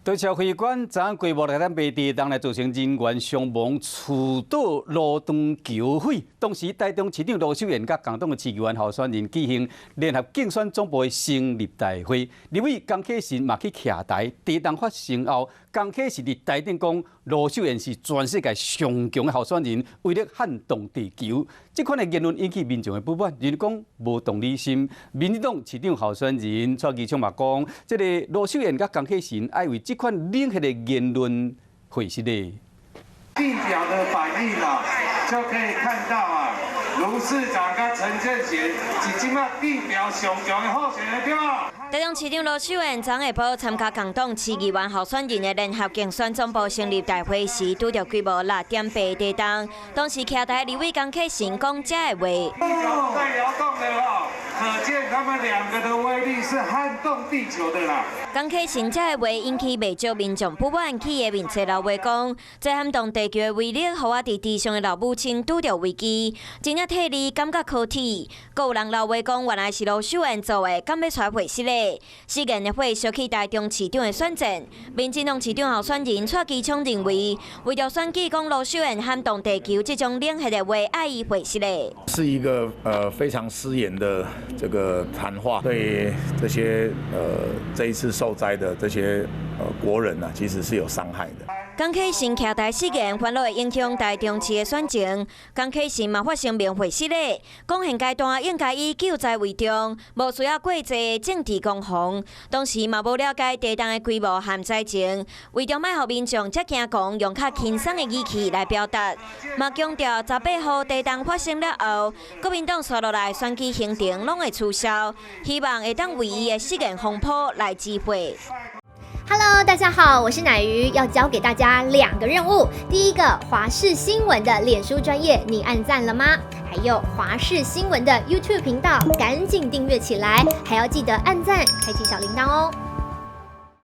對社會館昨昏規模來咱賣地當來造成人員傷亡，樹倒蘆斷橋毀。當時台中市長盧秀燕佮共黨的市議員候選人舉行聯合競選總部的成立大會，立委江啟臣嘛去徛台。地動發生後，江啟臣佇台頂講盧秀燕是全世界上強的候選人，威力撼動地球。這款的言論引起民眾的不滿，認為講無同理心。民進黨市長候選人蔡其昌嘛講，這个盧秀燕佮江啟臣愛為這款冷血的言論回實的。地表的反應啊，就可以看到啊，盧市長佮陳建仁是這馬地表上強的候選人，對無？台中市長盧秀燕昨下晡參加共黨市議員候選人的聯合競選總部成立大會時，拄著規模6.8地動，當時徛台立委江啟臣講這个話。地表在搖動的哦，可見他們兩個的威力是撼動地球的啦。江啟臣這个話引起袂少民眾不滿，去伊面冊留話講，這撼動地球的威力，予我佇地上的老母親拄著危機，真正替你感覺可恥。閣有人留話講，原來是盧秀燕做的，敢欲出來回實咧？事件的火燒去台中市長的選戰，民進黨市長候選人蔡其昌認為，為著選舉講盧秀燕撼動地球這種冷血的話，愛伊回實咧。是一個非常失言的這個談話，對這些這一次受災的這些國人呢，其實是有傷害的。江啟臣徛台失言，反而會影響台中市的選情。江啟臣嘛發聲明回實咧，講現階段應該以救災為重，無需要過濟政治攻防。當時嘛無了解地動的規模和災情，為著莫予民眾遮驚狂，用較輕鬆的語氣來表達。嘛強調18號地動發生了後，國民黨紲落來選舉行程攏會取消，希望會當為伊的失言風波來止血。 Hello，大家好，我是奶魚，要交給大家兩個任務。第一個，華視新聞的臉書專頁，你按讚了嗎？還有華視新聞的 YouTube 頻道，趕緊訂閱起來，還要記得按讚，開啟小鈴鐺哦。